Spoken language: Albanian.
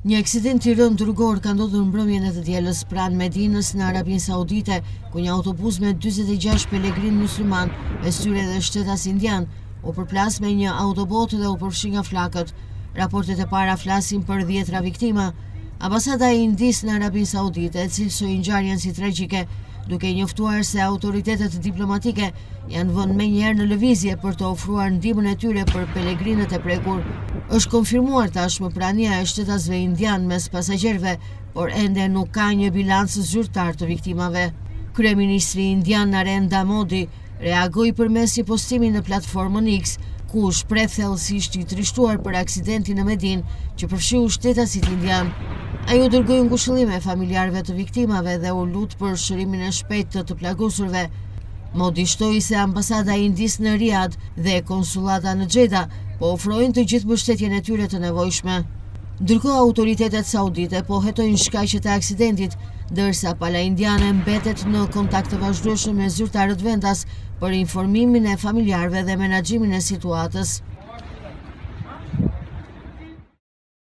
Një aksident i rëndë rrugor ka ndodhur mbrëmjen e të dielës pranë Medinës në Arabinë Saudite, ku një autobus me 46 pelegrinë myslimanë, mes tyre edhe shtetas indianë, u përplas me një autobot dhe u përfshi nga flakët. Raportet e para flasin për dhjetra viktima. Ambasada e Indisë në Arabinë Saudite e cilësoi ngjarjen si tragjike, duke njoftuar se autoritetet diplomatike janë vënë menjëherë në lëvizje për të ofruar ndihmën e tyre për pelegrinët e prekur. Është konfirmuar tashmë prania e shtetasve indianë mes pasagjerëve, por ende nuk ka një bilanc zyrtar të viktimave. Kryeministri indian Narendra Modi reagoi përmes një postimi në platformën X, ku u shpreh thellësisht i trishtuar për aksidentin në Medinë që përfshiu shtetasit indianë. Ai u dërgoi ngushëllime familjarëve të viktimave dhe u lut për shërimin e shpejtë të të plagosurve. Modi shtoi se ambasada e Indisë në Riad dhe konsullata në Xheda po ofrojnë të gjithë mbështetjen e tyre të nevojshme. Ndërkohë autoritetet saudite po hetojnë shkaqet e aksidentit, ndërsa pala indiane mbetet në kontakt të vazhdueshëm me zyrtarët vendas për informimin e familjarëve dhe menaxhimin e situatës.